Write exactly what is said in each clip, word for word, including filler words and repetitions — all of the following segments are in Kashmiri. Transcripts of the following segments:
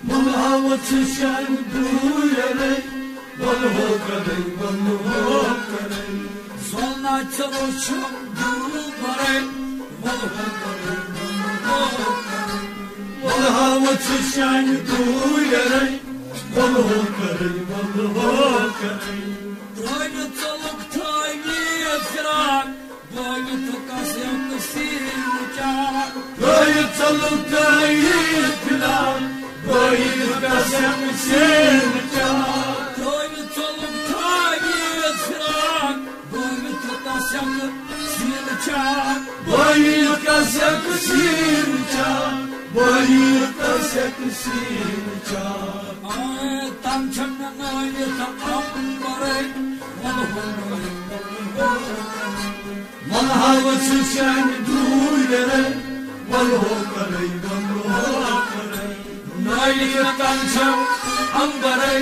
ملہاوت سُہ شان دوٗرٮ۪رے، بلہو کرے، بلہو کرے۔ زولنا چلو چھم دوٗرٮ۪رے، بلہو کرے، بلہو کرے۔ ملہاوت سُہ شان دوٗرٮ۪رے، بلہو کرے، بلہو کرے۔ ترٲوِتھ ژلُک تھٲوِتھ فراق، بٲوِتھ کسیک سیٖنہٕ چاک۔ ترٲوِتھ ژلُک تھٲوِتھ فراق، بٲوِتھ کسیک سیٖنہٕ چاک۔ ترٲوِتھ ژلُک تھٲوِتھ فراق، بٲوِتھ کسیک سیٖنہٕ چاک۔ بٲوِتھ کسیک سیٖنہٕ چاک، بٲوِتھ کسیک سیٖنہٕ چاک۔ آے تن چھم نٲوِتھ امبرے، ولہو کرے، ولہو کرے۔ ملہاوت سُہ شان دوٗرٮ۪رے، بلہو کرے، بلہو کرے۔ نٲوِتھ تن چھم امبرے،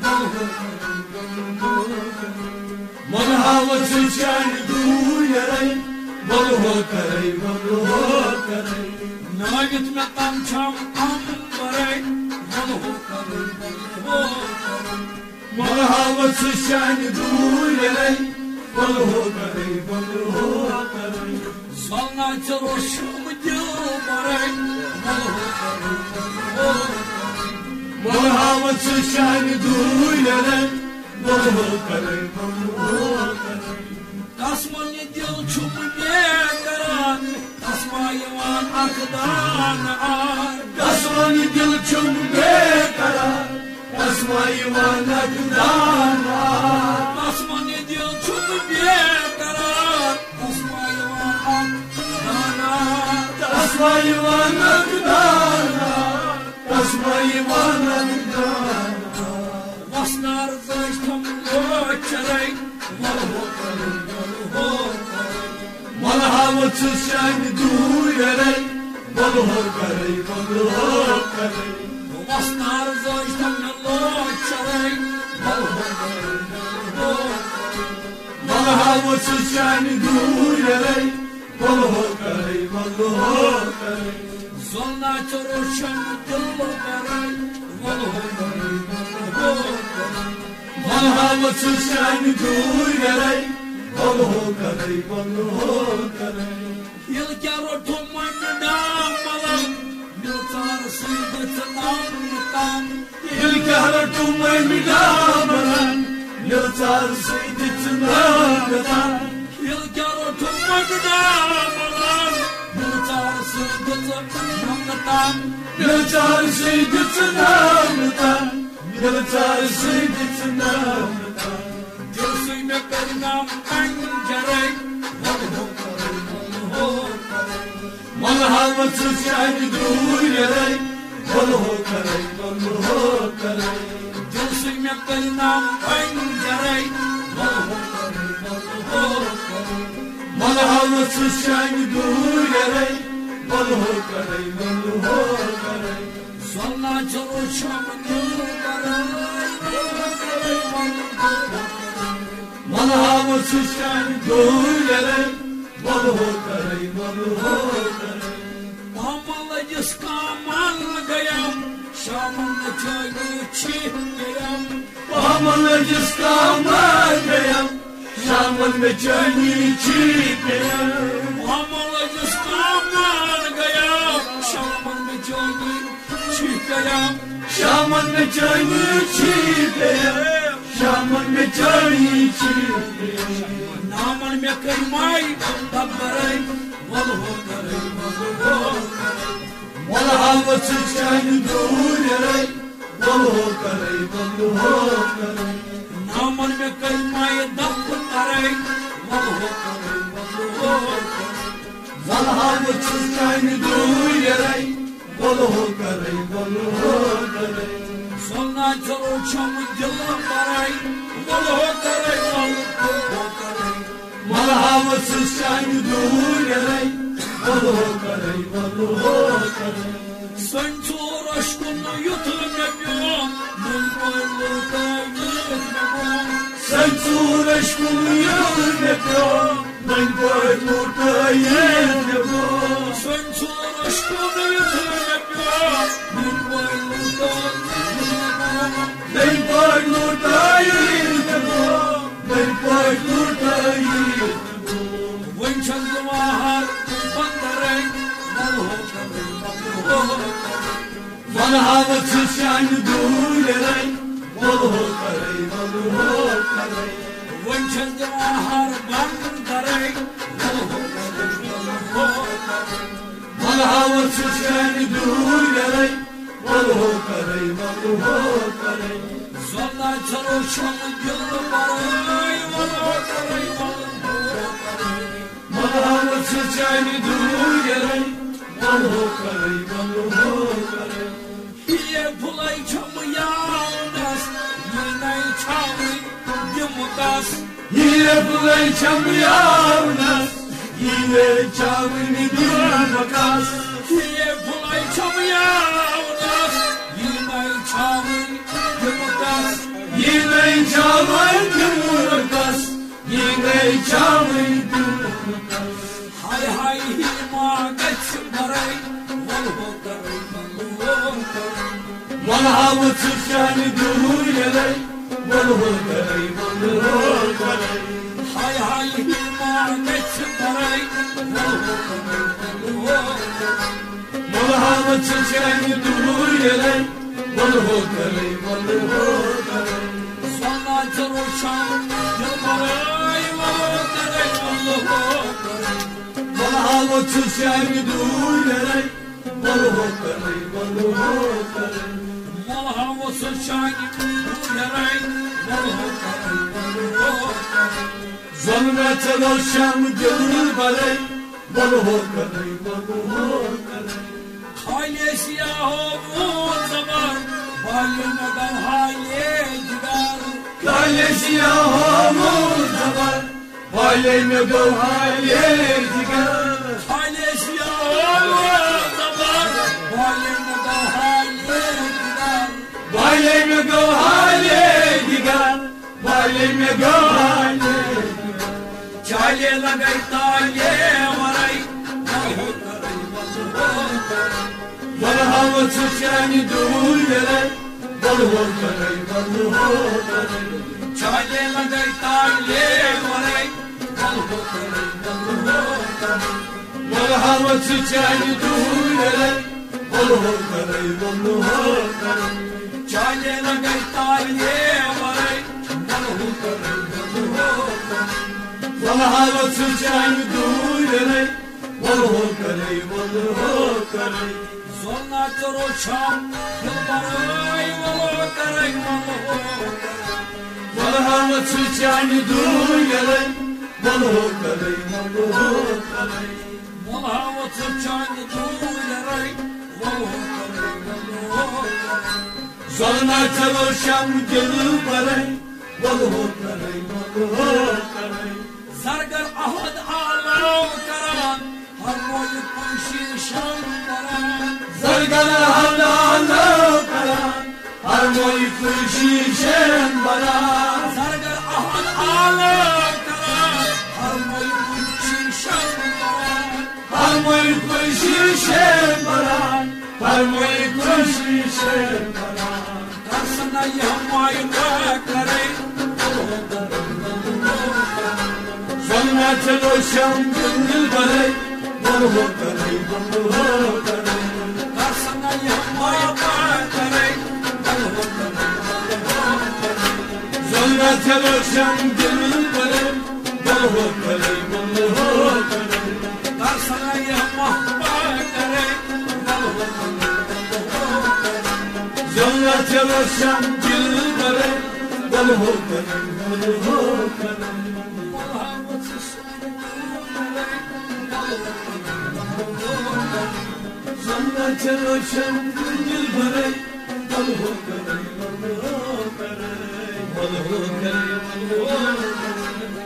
بلہو کرے، بلہو کرے۔ ملہاوت سُہ شان دوٗرٮ۪رے، بلہو کرے، بلہو کرے۔ نٲوِتھ مےٚ تن چھم امبرے، بلہو کرے، بلہو کرے۔ ملہاوت سُہ شان دوٗرٮ۪رے، بلہو کرے، بلہو کرے۔ زولنا چلو چھم دلبرے، بلہو کرے، بلہو کرے۔ ملہاوت سُہ شان دوٗرٮ۪رے، بلہو کرے، بلہو کرے۔ کس ونہِ دل چھُم بے قرار، تس ما یِوان اکھ دانہٕ آر۔ کس ونہِ دل چھُم بے قرار، تس ما یِوان اکھ دانہٕ آر۔ کس ونہِ دل چھُم بے قرار، تس ما یِوان اکھ دانہٕ آر۔ تس ما یِوان اکھ دانہٕ آر۔ تس ما یِوان اکھ دانہٕ آر۔ وسنار زٲج تھم لوچ چرٲے، ولہو کرے، ولہو کرے۔ ملہاوت سُہ شان دوٗرٮ۪رے، ولہو کرے، ولہو کرے۔ وسنار زٲج تھم لوچ چرٲے، ولہو کرے، ولہو کرے۔ ملہاوت سُہ شان دوٗرٮ۪رے، ولہو کرے، ولہو کرے۔ زولنا چلو چھم دلبرے، ولہو کرے، ولہو کرے۔ ملہاوت سُہ شان دوٗرٮ۪رے، ولہو کرے، ولہو کرے۔ ییٚلہِ کیٛاہ روٚٹُم وۄنۍ ڈاملن، مِلژار سۭتۍ دِژ نم تن۔ ییٚلہِ کیٛاہ روٚٹُم وۄنۍ ڈاملن، مِلژار سۭتۍ دِژ نم تن۔ ییٚلہِ کیٛاہ روٚٹُم وۄنۍ ڈاملن، مِلژار سۭتۍ دِژ نم تن۔ مِلژار سۭتۍ دِژ نم تن۔ مِلژار سۭتۍ دِژ نم تن۔ دِلسٕے مےٚ کٔرۍ نم پنجرے، ولہو کرے، ولہو کرے۔ ملہاوت سُہ شان دوٗرٮ۪رے، ولہو کرے، ولہو کرے۔ دِلسٕے مےٚ کٔرۍ نم پنجرے، ولہو کرے، ولہو کرے۔ ملہاوت سُہ شان دوٗرٮ۪رے، ولہو کرے، ولہو کرے۔ زولنا چلو چھم دلبرے، ولہو کرے، ولہو کرے۔ ملہاوت سُہ شان دوٗرٮ۪رے، ولہو کرے، ولہو کرے۔ پامن لٔجِس کامن گٔیم، شامن مےٚ چٲنی چھِپھ گٔیم۔ پامن لٔجِس کامن گٔیم، شامن مےٚ چٲنی چھِپھ گٔیم۔ پامن لٔجِس کامن گٔیم، شامن مےٚ چٲنی چھِپھ گٔیم۔ شامن مےٚ چٲنی چھِپھ گٔیم۔ شامن مےٚ چٲنی چھِپھ گٔیم۔ نامن مےٚ کٔرۍ ماے دبرے، ولہو کرے، ولہو کرے۔ ملہاوت سُہ شان دوٗرٮ۪رے، ولہو کرے، ولہو کرے۔ نامن مےٚ کٔرۍ ماے دبرے، ولہو کرے، ولہو کرے۔ ملہاوت سُہ شان دوٗرٮ۪رے، ولہو کرے، ولہو کرے۔ زولنا چلو چھم دلبرے، ولہو کرے، ولہو کرے۔ ملہاوت سُہ شان دوٗرٮ۪رے، ولہو کرے، ولہو کرے۔ سنسور اشکن یُتھ مےٚ پیوٚو، نٔنۍ پٲرۍ لوٹٲوِتھ مےٚ گوٚو۔ سنسور اشکن یُتھ مےٚ پیوٚو، نٔنۍ پٲرۍ لوٹٲوِتھ مےٚ گوٚو۔ سنسور دٔے پٲٹھۍ لوٗٹٲیِتھ، دٔے پٲٹھۍ لوٗٹٲیِتھ۔ وۄنۍ چھَس بہٕ واہَر بندرَے، وَلہٕ ہو کَرَے، وَلہٕ ہو کَرَے۔ وَلہٕ ہاوَتھ ژٕ چانہِ دوٗرِ رَے، وَلہٕ ہو کَرَے، وَلہٕ ہو کَرَے۔ وۄنۍ چھَس بہٕ واہَر بندرَے، وَلہٕ ہو کَرَے، وَلہٕ ہو کَرَے۔ وَلہٕ ہاوَتھ ژٕ چانہِ دوٗرِ رَے، وَلہٕ ہو کَرَے، وَلہٕ ہو کَرَے۔ زونا چلو شم دل برای، وَلہٕ ہو کَرَے، وَلہٕ ہو کَرَے۔ وَلہٕ ہاوَتھ ژٕ چانہِ دوٗرِ رَے، وَلہٕ ہو کَرَے، وَلہٕ ہو کَرَے۔ یے پھُلَے چھَم یاونَس، یہِ نَے چھاوٕنۍ دِمہٕ کَس۔ یے پھُلَے چھَم یاونَس، یہِ نَے چھاوٕنۍ دِمہٕ کَس۔ یے پھُلَے چھَم یاونَس، یہِ نَے چھاوٕنۍ دِمہٕ کَس۔ یہِ نَے چھاوٕنۍ دِمہٕ کَس۔ یہِ نَے چھاوٕنۍ دِمہٕ کَس۔ ہاے ہاے ہی ما گژھِ بَرَے، وَلہٕ ہو کَرَے، وَلہٕ ہو کَرَے۔ وَلہٕ ہاوَتھ ژٕ چانہِ دوٗرِ رَے، وَلہٕ ہو کَرَے، وَلہٕ ہو کَرَے۔ ہاے ہاے ہی ما گژھِ بَرَے، وَلہٕ ہو کَرَے، وَلہٕ ہو کَرَے۔ وَلہٕ ہاوَتھ ژٕ چانہِ دوٗرِ رَے، وَلہٕ ہو کَرَے، وَلہٕ ہو کَرَے۔ زونا چلو شم دل برای، وَلہٕ ہو کَرَے، وَلہٕ ہو کَرَے۔ وَلہٕ ہاوَتھ ژٕ چانہِ دوٗرِ رَے، وَلہٕ ہو کَرَے، وَلہٕ ہو کَرَے۔ وَلہٕ ہاوَتھ ژٕ چانہِ دوٗرِ رَے، وَلہٕ ہو کَرَے، وَلہٕ ہو کَرَے۔ زونا چلو شم دل برای، وَلہٕ ہو کَرَے، وَلہٕ ہو کَرَے۔ خالے سیاہو مون زبر، بالے مگو حالے جگر۔ خالے سیاہو مون زبر، بالے مگو حالے جگر۔ خالے سیاہو مون زبر، بالے مگو حالے جگر۔ بالے مگو حالے جگر۔ بالے مگو حالے۔ چالے لگے تالے ورے، وَلہٕ ہو کَرَے، وَلہٕ ہو کَرَے۔ وَلہٕ ہاوَتھ ژٕ چانہِ دوٗرِ رَے، وَلہٕ ہو کَرَے، وَلہٕ ہو کَرَے۔ چالے لگے تالے ورے، وَلہٕ ہو کَرَے، وَلہٕ ہو کَرَے۔ وَلہٕ ہاوَتھ ژٕ چانہِ دوٗرِ رَے، وَلہٕ ہو کَرَے، وَلہٕ ہو کَرَے۔ چالے لگے تالے ورے، وَلہٕ ہو کَرَے، وَلہٕ ہو کَرَے۔ وَلہٕ ہاوَتھ ژٕ چانہِ دوٗرِ رَے، وَلہٕ ہو کَرَے، وَلہٕ ہو کَرَے۔ زونا چلو شم دل برای، وَلہٕ ہو کَرَے، وَلہٕ ہو کَرَے۔ وَلہٕ ہاوَتھ ژٕ چانہِ دوٗرِ رَے، وَلہٕ ہو کَرَے، وَلہٕ ہو کَرَے۔ وَلہٕ ہاوَتھ ژٕ چانہِ دوٗرِ رَے، وَلہٕ ہو کَرَے، وَلہٕ ہو کَرَے۔ زونا چلو شم دل برای، وَلہٕ ہو کَرَے، وَلہٕ ہو کَرَے۔ زرگر احد آلو کران، ہر مویہِ خوشی شم بران۔ زرگر احد آلو کران، ہر مویہِ خوشی شم بران۔ زرگر احد آلو کران، ہر مویہِ خوشی شم بران۔ ہر مویہِ خوشی شم بران، ہر مویہِ خوشی شم بران۔ ترسنا یہ مائی کا کرے۔ سننا چلو شم دل برے، بول ہو کرے، بول ہو کرے۔ ترسنا یہ مائی کا کرے۔ سننا چلو شم دل برے، بول ہو کرے، بول ہو کرے۔ ترسنا یہ مائی کا کرے۔ زونا چلو شم دل برے، بول ہو کرے، بول ہو کرے۔ زونا چلو شم دل برے، بول ہو کرے، بول ہو کرے۔ بول ہو کرے، بول ہو کرے۔